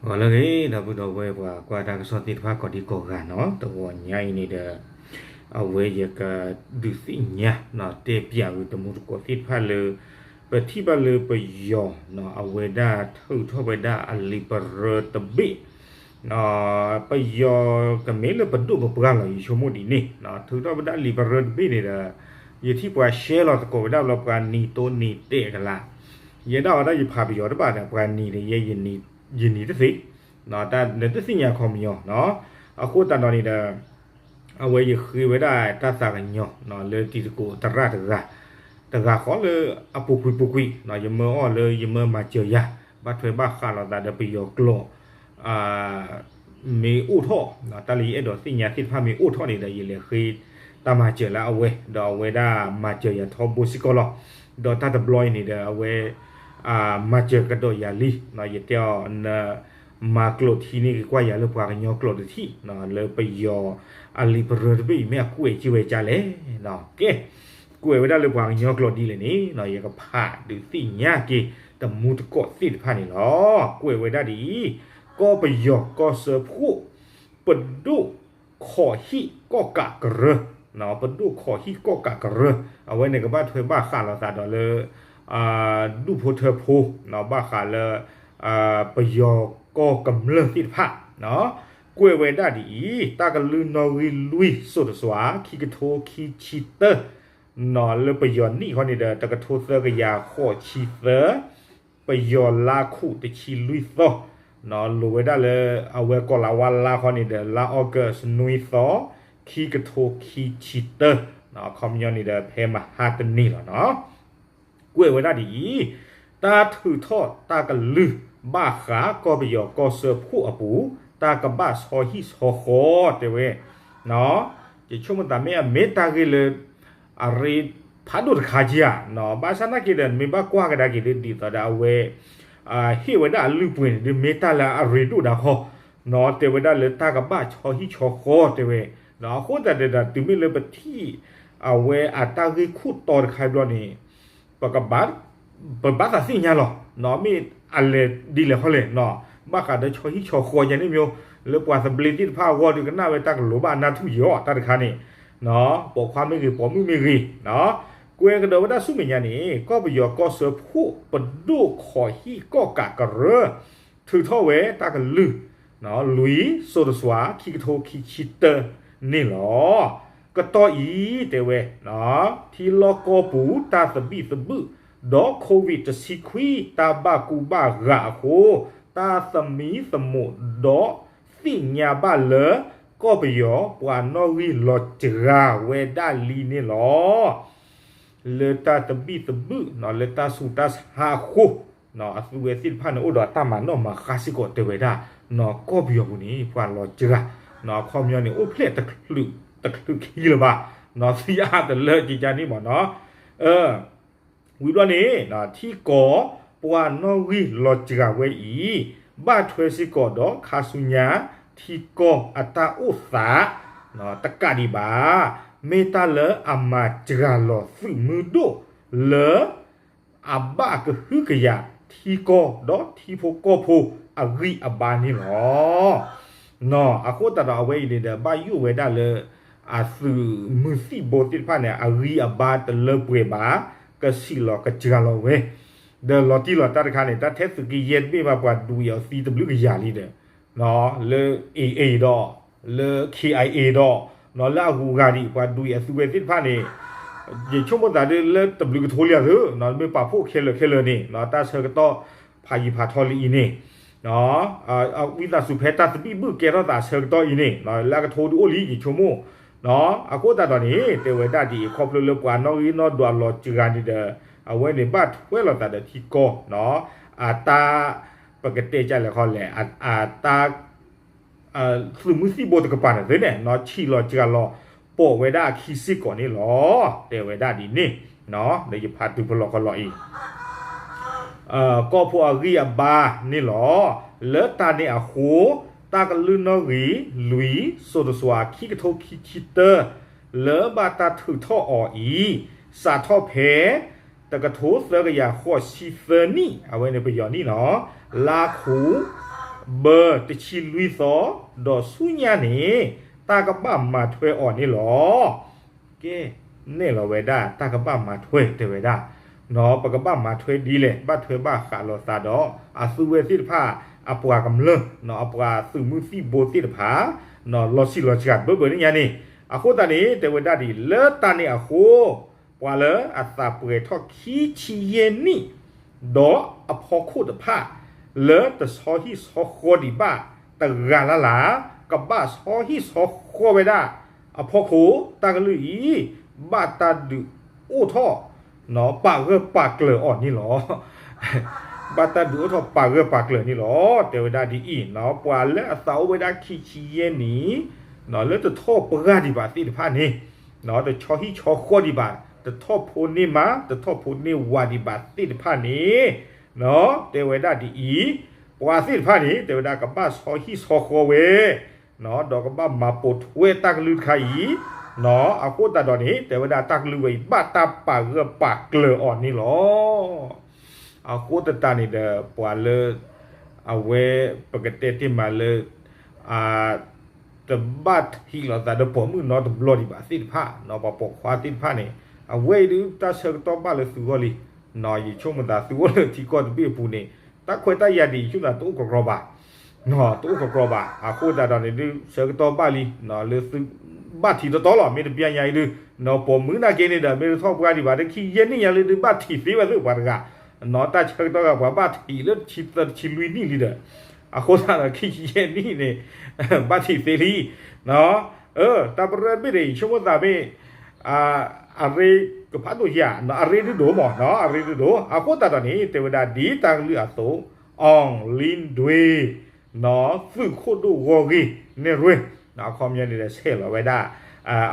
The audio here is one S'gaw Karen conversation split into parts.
ဂီၤလၢအဂ့ၤ ဒီပုၢ်ဒီဝဲၢ်ပှၤကွၢ်တၢ်ကစီၣ်သ့ၣ်တဖၣ်ကိးဒံကိးဂၤနီၤ, တဂီၤညါအံၤန့ၣ်ဒီး အဝဲယကဒုးသ့ၣ်ညါနီၤ တဲပၠးဝံၤတမူတကိးသ့ၣ်တဖၣ်လၢ ပထံၣ်ဘၣ်လၢပယီၤနီၤ အဝဲဒၣ်ထုးထီၣ်ဝဲဒၣ်အလံာ်ပရၢတဘ့ၣ် ပယီၤကမ့ၢ်လၢပဒိၣ်ပပှၢ်လီၤ ယဆိကမိၣ်ဒ်န့ၣ် ထုးထီၣ်ဝဲဒၣ်လံာ်ပရၢတဘ့ၣ်န့ၣ်ဒီး ယထံၣ်ပှၤရှဲလီၤသကိးဝဲဒၣ်ဘျီ ပှၤနံၤတိနံၤတဲာ်ကလာ်, ယဲဒၣ်ဝဲဒၣ်ယဖးပယီၤတဘၣ်ဒီး ပှၤနံၤဒီးယဲ ယနံၤတသ့, နတသ့ၣ်ညါခီပညီနီၤ, အဃိသတးဒီးန့ၣ်ဒီး အဝဲယဃ့ဝဲဒၣ်တၢ်သးကညီၤ လၢတံၤသကိးသရၣ်တဂၤ တဂၤဃီလၢအပူၤကွံာ်ပူၤကွံာ် ယမၢအီၤလၢယမၢမၤစၢၤယၤ ဘၣ်ထွဲဘၣ်ဃးလိာ်သးဒီးပယီၤကျိာ် မ့ၢ်အိၣ်ထီၣ် တၢ်လၢယအဲၣ်ဒိးသ့ၣ်ညါသ့ၣ်တဖၣ်မ့ၢ်အိၣ်ထီၣ်န့ၣ်ဒီး ယလဲၤဃ့တၢ်မၤစၢၤလၢအဝဲ ဒီးအဝဲဒၣ်မၤစၢၤယၤထီဘိစ့ၢ်ကီးလီၤ. ဒီးတၢ်တဘျီအံၤန့ၣ်ဒီး အဝဲ မၤစၢၤကဒီးယၤလံ, ယတဲအီၤ န မၤကျိာ်ထံန့ၣ် က့ၤကွၢ်ယၤလၢပှၤကညီကျိာ်တထံၣ် လၢပယီၤအလံာ်ပရၢတဘ့ၣ်အံၤ မ့ၢ်အကွဲးက့ၤဝဲကလဲၣ်. ကဲ ကွဲးဝဲဒၣ်လၢပှၤကညီကျိာ်ဒ်လဲၣ်န့ၣ် ယကဖးဒုးသ့ၣ်ညါက့ၤ တမူတကိးသ့ၣ်တဖၣ်န့ၣ်လီၤ. ကွဲးဝဲဒၣ်ဒ်အံၤ, ကီၢ်ပယီၤကီၢ်စၢဖှိၣ် ပဒိၣ်ခိးဟံၣ်ကီၣ်ကးကရၢ, ပဒိၣ်ခိးဟံၣ်ကီၣ်ကးကရၢ, အဝဲန့ၣ်ကဘၣ်ထွဲဘၣ်ဃးလိာ်သးဒီးလၢ ဒူၣ်ဖိထၢဖိ ဘၣ်ဃးလၢ ပယီၤကီၢ်ကမျၢၢ်သ့ၣ်တဖၣ် ကွဲးဝဲဒၣ်ဒ်အံၤ, တၢ်ကလုၢ်နီၣ်ဂံၢ်လွံၢ် စိၤတစွၤ ခံကထိခံဆံတၢ လၢပယီၤနံၣ်ခီန့ၣ်ဒီး တကထိသၢကယၤဃိးဆံသၢ, ပယီၤလါခူးတဆံလွံၢ်သီ, လိၤဝဲဒၣ်လၢ အဝဲကီးလးဝါလါခီန့ၣ်ဒီး လါအီကူးနွံသီ, ခံကထိခံဆံတၢ, အခီပညီန့ၣ်ဒီး ဖဲမဟါတနံၤလီၤနီၤ. ကွဲးဝဲဒၣ်ဒ်အံၤ, တၢ်ထုးထီၣ်တၢ်ကလုၢ် ဘၣ်ဃးကီၢ်ပယီၤကီၢ်စၢဖှိၣ်အပူၤ တၢ်ကဘၣ်ဆီဟံၣ်ဆီဃီတဲဝဲ, ယဆိကမိၣ်သးမ့ၢ်အမ့ၢ်တၢ်ဂ့ၢ်လၢ အရ့ဖးဒိၣ်တခါကဧါ, ဘၣ်ဆၣ်နာ်က့ဒီး မ့ၢ်ဘၣ်ကွၢ်ကဒါက့ၤဒ်သိးဒီးအဝဲ ဟ့ၣ်ဝဲဒၣ်အလုၢ်အပှ့ၤန့ၣ် ဒ်မ့ၢ်တၢ်လၢအရ့ဒိၣ်ဒၣ်ဃီ, တဲဝဲဒၣ်လၢတၢ်ကဘၣ်ဆီဟံၣ်ဆီဃီတဲဝဲ, အဃိသတးဒီး တုၤမ့ၢ်လၢပထံၣ် အဝဲအတၢ်ဂ့ၢ်ခိၣ်တီတခါဘျီန့ၣ် ပကဘၣ် ပဘၣ်သးသ့ၣ်ညါလီၤ, မ့ၢ်အလဲၤဒ်လဲၣ်ခီလဲၣ်, ဘၣ်ဃးဒီးဆီဟံၣ်ဆီဃီယၤန့ၣ်မ့ၢ် လၢပှၤသဘျ့သ့ၣ်တဖၣ်အဂီၢ်ဒီး ကနၣ်ဝဲတၢ်ကလိၤဘၣ်အနၢ်ထူၣ်ယီၤတၢ်တခါန့ၣ်, ပိာ်ခွါမ့ၢ်ဂ့ၤ ပိာ်မုၣ်မ့ၢ်ဂ့ၤ, ကွဲးကဒီးဝဲဒၣ်ဆူမဲာ်ညါန့ၣ် ကီၢ်ပယီၤကီၢ်စၢဖှိၣ် ပဒိၣ်ခိးဟံၣ်ကီၣ်ကးကရၢ ထုးထီၣ်ဝဲတၢ်ကလုၢ် လွံၢ် စိၤတစွၤ ခံကထိခံဆံတၢန့ၣ်လီၤ. ကတီၢ်အံၤတဲဝဲ ထံလီၢ်ကီၢ်ပူၤတၢ်သဘံၣ်သဘုၣ် ဒီး COVID တဆံခွံ တၢ်ဘၣ်ကူဘၣ်ဂာ်အဃိ တၢ်သမံသမိးဒီးသ့ၣ်ညါဘၣ်လၢ ကီၢ်ပယီၤပှၤနီၣ်ဂံၢ်လီၤစှၤဝဲဒၣ်လံန့ၣ်လီၤ. လၢတၢ်သဘံၣ်သဘုၣ် လၢတၢ်ဆူးတၢ်ဆါအဃိ အသုဝဲသ့ၣ်တဖၣ်န့ၣ် အိၣ်ဒီးတၢ်မၤနီၣ်မၤဃါစ့ၢ်ကီးတဲဝဲဒၣ် ကီၢ်ပယီၤပူၤန့ၣ် ပှၤလီၤစှၤ အခီပညီန့ၣ် အိၣ်ဖျဲၣ်တချုးခံလၢၤဘၣ် သံအါတလၢကကါန့ၣ်မ့ၢ်နီၤ ဝံၤဘျီန့ၣ် ထံကီၢ်ပှၤနီၣ်ဂံၢ်လီၤစှၤဝဲအံၤ ဘၣ်ထွဲစ့ၢ်ကီးဒီးခါဆူညါ ထံကီၢ်အတၢ်အိၣ်သး တကးဒံးဘၣ် မ့ၢ်တၢ်လၢအမၤစှၤလီၤသုးမုၢ်ဒိၣ်လၢ အဘၣ်ကဟုကယာ်ထံကီၢ်ဒီးထံဖိကီၢ်ဖိအဂံၢ်အဘါန့ၣ်လီၤ. အဃိသတးဒီးအဝဲအံၤန့ၣ်ဒီး ဘၣ်ယိၣ်ဝဲဒၣ်လၢ အသုးမုၢ်သံၣ်ဘိသ့ၣ်တဖၣ်န့ၣ် အဂံၢ်အဘါတလၢပှဲၤဘၣ် ကဆံးလီၤကစှၤလီၤဝဲ ဒီးလီၤတံၢ်လီၤတၢ်တခါန့ၣ် တၢ်ထဲသုးက့ယဲၢ်တဘ့ၣ်ဘၣ် ပှၤဒုးအီၤသံတဘျုးကယၤလံဒီး လၢ AA ဒီး လၢ KIA ဒီး လၢအဂုၤအဂၤဒံး ပှၤဒုးအီၤအသုးဝဲသ့ၣ်တဖၣ်န့ၣ် ယဆိကမိၣ်သးဒ်လၢတဘျုးကထိလံသု မ့ၢ်ပာ်ဖှိၣ်ခဲလၢာ်ခဲလၢာ်န့ၣ် တၢ်ဆၢကတီၢ်ဖးယံၤဖးထီလံအံၤန့ၣ် ဝံသးစူၤဖဲတၢ်သဘံၣ်ဘုၣ်ကဲထီၣ်သးဆၢကတီၢ်အံၤန့ၣ် လၢအကထိဒုးအိၣ်လံ ယဆိကမိၣ် အဃိသတးဒီးန့ၣ် တဲဝဲဒၣ်ဒ်အံၤ ခီဖျိလၢပှၤနီၣ်ဂံၢ်နီၣ်ဒွးလီၤစှၤန့ၣ်ဒီး အဝဲန့ၣ်ဘၣ်ထွဲလိာ်သးဒီးထံကီၢ် အတၢ် ပကတဲကလဲၣ်ခီလဲၣ် အတၢ် သုးမုၢ်သံၣ်ဘိတကပၤန့ၣ်သ့န့ၣ် ဆံးလီၤစှၤလီၤပိာ်ဝဲဒၣ်အခံစ့ၢ်ကီးန့ၣ်လီၤ. တဲဝဲဒၣ်ဒ်န့ၣ် လၢယဖးတုၤဖလီၢ်ခီလီၤအံၤ ကီၢ်ဖိအဂံၢ်အဘါန့ၣ်လီၤ. လၢတၢ်န့ၣ်အဃိ တၢ်ကလုၢ်နီၣ်ဂံၢ်လွံၢ် စိၤတစွၤ ခံကထိခံဆံတၢ လၢဘၣ်တၢ်ထုးထီၣ်အီၤအံၤ စးထီၣ်ဖဲ တကထိသၢကယၤဃိးဆံသၢနံၣ် အဝဲန့ၣ်ပယီၤနံၣ်လီၤ. လါခူး ဘၢတဆံလွံၢ်သီ, ဒီးဆူညါန့ၣ် တၢ်ကဘၣ်မၤထွဲအီၤန့ၣ်လီၤ. ကဲ, နဲၣ်လီၤဝဲဒၣ် တၢ်ကဘၣ်မၤထွဲတဲဝဲဒၣ်, ပကဘၣ်မၤထွဲဒ်လဲၣ်, ဘၣ်ထွဲဘၣ်ဃးလိာ်သးဒီး အသုဝဲသ့ၣ်တဖၣ် အပှၤကမျၢၢ်, အပှၤသုးမုၢ်သံၣ်ဘိသ့ၣ်တဖၣ်, လီၤဆံးလီၤစှၤဘၢဘၢန့ၣ်ညါန့ၣ်, အဃိသတးန့ၣ် တဲဝဲဒၣ်ဒ်အံၤ လၢတၢ်န့ၣ်အဃိ ပှၤလၢအသးပှဲၤထီၣ်ခံဆံယဲၢ်နံၣ် ဒီးအဖီခိၣ်တဖၣ် လၢတဆီဟံၣ်ဆီဃီဒံးဘၣ်တဂၤလၢ်လၢ်, ကဘၣ်ဆီဟံၣ်ဆီဃီဝဲဒၣ်အဖီခိၣ် တၢ်ကလုၢ်အံၤ ဘၣ်တၢ်ဒုးအိၣ်ထီၣ် ပာ်ဂၢၢ်ပာ်ကျၢၤအီၤန့ၣ်လီၤ. ဘၣ်တၢ်ဒုးအိၣ်ထီၣ်ပာ်ဂၢၢ်ပာ်ကျၢၤန့ၣ်လီၤ. တဲဝဲဒၣ်ဒ်အံၤ, ပှၤလၢအသးအိၣ်ဝဲဒၣ်ခံဆံယဲၢ်နံၣ် လၢတထီၣ်ပှၢ်ဒံးဘၣ်သ့ၣ်တဖၣ်န့ၣ်, တဆီဟံၣ်ဆီဃီဒံးဘၣ်, တထီၣ်ဖိန့ၢ်မါ တထီၣ်ဖိန့ၢ်ဝၤဒံးဘၣ်သ့ၣ်တဖၣ်န့ၣ်, တဲဝဲဒၣ်ဒ်အံၤ, ပှၤသ့ၣ်တဖၣ်န့ၣ် တဲဝဲဒၣ်ကဘၣ်ဆီဟံၣ်ဆီဃီဝဲ ဒီးကဘၣ်မၤပိာ်ထွဲတၢ်ကလုၢ်တခါအံၤ, အဃိသတးဒီးန့ၣ် တဲဝဲဒၣ်တၢ်ကလုၢ်ဝဲအံၤ ဘၣ်တၢ်ပာ်ဂၢၢ်ပာ်ကျၢၤအီၤန့ၣ်လီၤ. အဃိသတးန့ၣ်ဒီး ပှၤလၢ အဝဲ ပကတဲတ့ၢ်မးလၢ တဘၣ်ထံးလိာ်သးဒီးပိာ်မုၣ်နီတဘျီဒံးဘၣ်သ့ၣ်တဖၣ်, ပှၤပိာ်ခွါသ့ၣ်တဖၣ်န့ၣ် အဝဲအံၤဒုးတၢ်ဆၢကတီၢ်ဘၣ်လၢသုဂီၢ်လံ. ယဆိကမိၣ်သးသုအိၣ်လၢထံကီၢ်တဘ့ၣ်အပူၤန့ၣ် တၢ်ခွဲးတၢ်ယာ်ဒ်အံၤ ယဆိကမိၣ်သးတအိၣ်ကကြီဘၣ်, တအိၣ်ကကြီဘၣ်. အဃိသတးဒီးန့ၣ်ဒုး ဆၢကတီၢ်ဘၣ်လံ လၢသု ဘၣ်ထံးတီတီလီၤ. မ့ၢ်တဘျီညါအံၤဒုး ပိာ်မုၣ်နာ်က့န့ၣ်ဒီး မ့ၢ်တထီၣ်ပှၢ်ဒံးဘၣ် တခံယဲၢ်နံၣ်ညါလၢဒုး ဘၣ်ထံးသ့ဝဲသ့ၣ်ပှၤတဂၤ, တၢ်ဆၢကတီၢ်ဂၤပှၤဘၣ်ထံးလၢတဆံသၢတဆံလွံၢ်နံၣ်လံဒီး အဃိသတးဒီး ခံဆံယဲၢ်နံၣ်န့ၣ် ဘၣ်ထံးသ့လံ. တၢ်ပရၢဘ့ၣ်ဒီး ယဆိကမိၣ်သးမ့ၢ် အရ့ကဖးဒိၣ်ယၤ အရ့ဒုးဒိၣ်မး အရ့ဒုးဒိၣ်. အဃိသတးဒီးန့ၣ် တဲဝဲဒၣ်ဒ်တၢ်ကလုၢ်အသိး အောင်လင်းဒွေ သုးခိၣ်ဒိၣ်ဂီၢ်ဂ့ၢ်နဲၣ်ရွဲၣ်, အခီပညီန့ၣ်ဒီး ဆဲးလီၤဝဲဒၣ်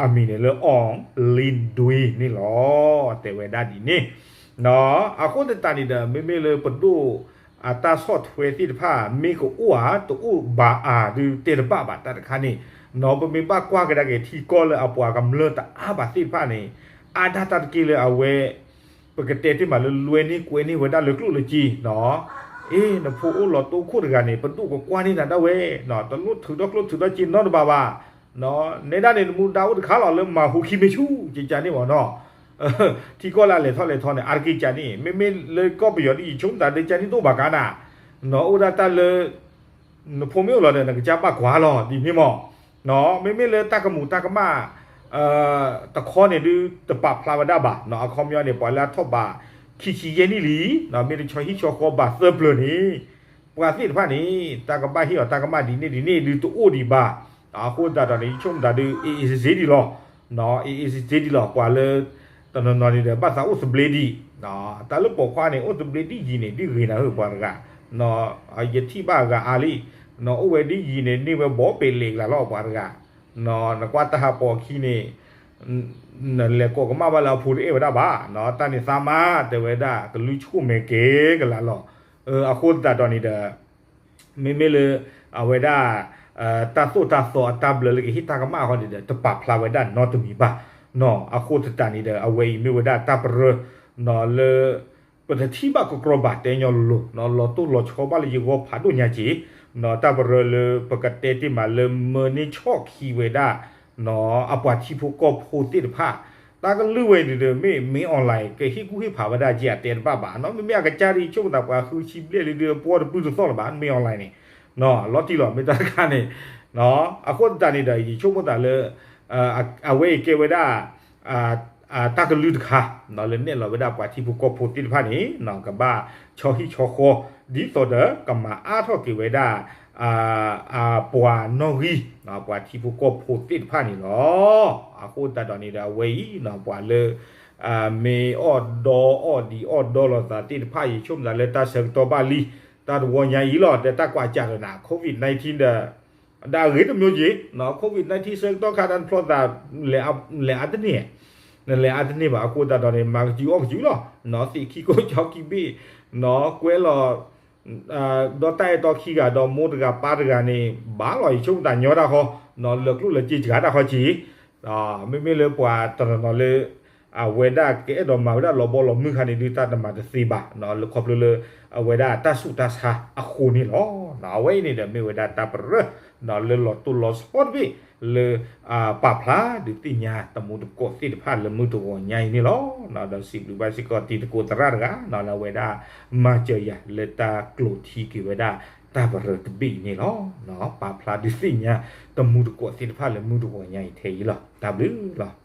အမံၤန့ၣ်လၢ အောင်လင်းဒွေ န့ၣ်လီၤ. တဲဝဲဒၣ်ဒ်န့ၣ် အဃိသတးန့ၣ်ဒီး မ့မ့ၢ်လၢပဒိၣ်အတၢ်ဆီၣ်ထွဲသ့ၣ်တဖၣ် မ့ၢ်ကအိၣ်ဧါ တအိၣ်ဘၣ်ဧါဒုး တဲတဘၣ်ဘၣ်တၢ်တခါန့ၣ်, ပမ့ၢ်ဘၣ်ကွၢ်ကဒါက့ၤထံကီၢ်လၢအပှၤကမျၢၢ်တအါဘၣ်သ့ၣ်တဖၣ်န့ၣ် အါဒၣ်တၢ်တက့ၢ်လၢအဝဲ ပကတဲတ့ၢ်မးလၢလွဲန့ၢ်ကွဲန့ၢ်ဝဲဒၣ်လၢကျိၣ်လၢစ့, အ့ နဖိအိၣ်လီၤတိခိၣ်တဂၤန့ၣ် ပဒိၣ်ကကွၢ်န့ၢ်နၤဒၣ်ဝဲ, တလိၣ်ထုးထီၣ်ကျိၣ်ထုးထီၣ်စ့နီတဘ့ၣ်ဘၣ်. နဲဒၣ်န့ၣ် နမူဒါအိၣ်တခါလီၤ လၢမၤဟူခံမ့ၢ်ဆူၣ် ကကန့ၣ်မ့ၢ်နီၤ ထံကီၢ်လၢအလဲၤထီၣ်လဲၤထီန့ၣ် အါတက့ၢ်ကန့ၣ် မ့မ့ၢ်လၢကီၢ်ပယီၤဒ်ယဆိကမိၣ်သးဒီး ကန့ၣ်တအိၣ်ဘၣ်ကါနၤ, နအိၣ်ဒၣ်တၢ်လၢ နဖိမ့ၢ်အိၣ်လီၤဒီး နကစၢ်ဘၣ်ကွၢ်လီၤ ဒ်န့ၣ်မ့ၢ်, မ့မ့ၢ်လၢတၢ်ကမူၤတၢ်ကမၣ် တခီန့ၣ်ဒုး တပာ်ဖျါဝဲဒၣ်ဘၣ်, အခီပညီန့ၣ် ပှၤလၢအထီၣ်ဘး ခံဆံယဲၢ်နံၣ်လံ, မ့ၢ်တဆီဟံၣ်ဆီဃီဘၣ်သၢပျၢၤန့ၣ် ပှၤသ့ၣ်တဖၣ်န့ၣ် တၢ်ကဘၣ်ဟ့ၣ်အီၤတၢ်ကမၣ်ဒ်န့ၣ်ဒ်န့ၣ်ဒုးတအိၣ်ဒံးဘၣ်, အဃိသတးဒီးန့ၣ် ယဆိကမိၣ်သးဒုး အ့ၣ်အ့ၣ်စ့စ့ဒံးလီၤ, အ့ၣ်အ့ၣ်စ့စ့ဒံးလီၤ ပှၤလၢ တနီၤနီၤန့ၣ်ဒီး ဘၣ်သးအိၣ်သဘျ့ဒံး, တၢ်လၢပိာ်ခွါန့ၣ် အိၣ်သဘျ့ဒ်ယံၤန့ၣ် ဒ်ဂ့ၤနၤဧၢပှၤတဂၤ, ယထံၣ်ဘၣ်အဂၤအါလံ, အိၣ်ဝဲဒ်ယံၤန့ၣ် န့ၢ်ဝဲဘီပဲာ်လဲာ်ကလၤလီၤပှၤတဂၤ, နကွၢ်တၢ်ဟးပိာ်အခံန့ၣ် နလဲၤကိးကမၣ်ဘၣ်လၢအဖိတအဲၣ်ဝဲဒၣ်ဘၣ်, တၢ်န့ၣ်သးမါ တဲဝဲဒၣ် ကလုၢ်ဆူၣ်မဲာ်ကဲကလၤလီၤ, အဃိသတးဒီးန့ၣ်ဒီး မ့မ့ၢ်လၢ အဝဲဒၣ် တၢ်သိၣ်တၢ်သီအတၢ်ဘျၢလၢကဟ့ၣ်တၢ်ကမၣ်အဃိန့ၣ်ဒီး တပာ်ဖျါဝဲဒၣ်နီတမံၤဘၣ်, အဃိသတးန့ၣ်ဒီး အဝဲအံၤမ့ၢ်ဝဲဒၣ်တၢ်ပရၢ လၢ ပတထံၣ်ဘၣ်ကကြီဘၣ်တဲညီလိၤလိၤ လီၤတိၢ်လီၤဆီဘၣ်လၢယဂီၢ်ဖးဒိၣ်ညါက့ၤ, တၢ်ပရၢလၢပကတဲတ့ၢ်မးလၢမၢန့ၢ်ဆီၣ်ခံဝဲဒၣ် အပှၤထံဖိကီၢ်ဖိသ့ၣ်တဖၣ်, တၢ်ကလုၢ်ဝဲန့ၣ်ဒီး မ့ၢ်မ့ၢ် online ကဟ့ၣ်ကူၣ်ဟ့ၣ်ဖးဝဲဒၣ်က့ၤအတဲတဘၣ်ဘၣ်နီၤ, မ့မ့ၢ်အကစၢ်ဒ်ဆိကမိၣ်သးပှၤဃုဆံဘျဲၣ်လံဒီး ပှီၢ်တပုၢ်တသီၣ်လၢၤဘၣ် မ့ၢ် online န့ၣ်, လီၤတံၢ်လီၤ မ့ၢ်တၢ်တခါန့ၣ်, အဃိသတးန့ၣ်ဒီး ယဆိကမိၣ်သးလၢ အဝဲအံၤကဲဝဲဒၣ် တၢ်ကလုၢ်တခါ လၢနဲၣ်လီၤဝဲဒၣ်ပှၤထံဖိကီၢ်ဖိသ့ၣ်တဖၣ်န့ၣ် ကဘၣ်ဆီဟံၣ်ဆီဃီ ဒ်သိးဒီးကမၤအါထီၣ်က့ၤဝဲဒၣ် ပှၤနီၣ်ဂံၢ် ပှၤထံဖိကီၢ်ဖိသ့ၣ်တဖၣ်န့ၣ်လီၤ. အဃိသတးဒီးန့ၣ်ဒီး အဝဲအံၤ ပှၤလၢ မ့ၢ်အီၣ်ဒီးအီၣ်ဒံးအီၣ်ဒီးလိာ်သးသ့ၣ်တဖၣ် ယဆိကမိၣ်သးလၢတၢ်ဆၢကတီၢ်ဘၣ်လံ တၢ်တဝီညါအံၤလီၤ ဒီးတၢ်ကွၢ်ကၢ်ဒီးနၤ COVID nineteen ဒီး ဒီးအဂ့ၤတမျိုးက့ၤ COVID nineteen ဆၢကတီၢ်ခါ တၢ်နဖျီသး လဲၤအါတန့ၢ်, နလဲၤအါတန့ၢ်ဘၣ် အဃိသတးဒီးန့ၣ် မၤကစုၤအီၣ်ကစုၤလီၤ, သ့ၣ်ခံကိးကၠီခံဘ့ၣ်, ကွဲလီၤ ဒီးတၢ်အဲၣ်တီခံဂၤ ဒီးမိၢ်တဂၤပၢ်တဂၤန့ၣ် ဘၣ်လီၤ ယဆိကမိၣ်သးညီတၢ်ဃီ, လၢကျိၣ်လၢစ့စှၤတၢ်ဃီက့ၤ, မ့မ့ၢ်လၢပှၤတနီၤနီၤလၢ အဝဲဒၣ်ကအဲၣ်ဒိးမၤဝဲဒၣ်လီၤဘီလီၤမုၢ်ခါန့ၣ်ဒုး တၢ်တမၤတသ့ဘၣ် လၢခီဖျိလၢ အဝဲဒၣ်တၢ်ဆူးတၢ်ဆါအဃိန့ၣ်လီၤ. အဝဲအံၤန့ၣ်ဒီးမ့ၢ်ဝဲဒၣ်တၢ်ပရၢ လၢလီၤတိၢ်လီၤဆီတဘ့ၣ် လၢ ပာ်ဖျါဒုးသ့ၣ်ညါတမူတကိးသ့ၣ်တဖၣ်လၢမုၢ်တဂီၤညါအံၤန့ၣ်လီၤ. ဒီးစံးဘျုးဘၣ်စ့ၢ်ကီးတံၤသကိးသရၣ်တဂၤ လၢအဝဲဒၣ် မၤစၢၤယၤလၢတၢ်ကျိးထံက့ၤဝဲဒၣ် တၢ်ပရၢတဘ့ၣ်အံၤန့ၣ်လီၤ. ပာ်ဖျါဒုးသ့ၣ်ညါတမူတကိးသ့ၣ်တဖၣ်လၢမုၢ်တဂီၤညါအံၤထဲအံၤလီၤ. တၢ်ဘျုးလီၤ.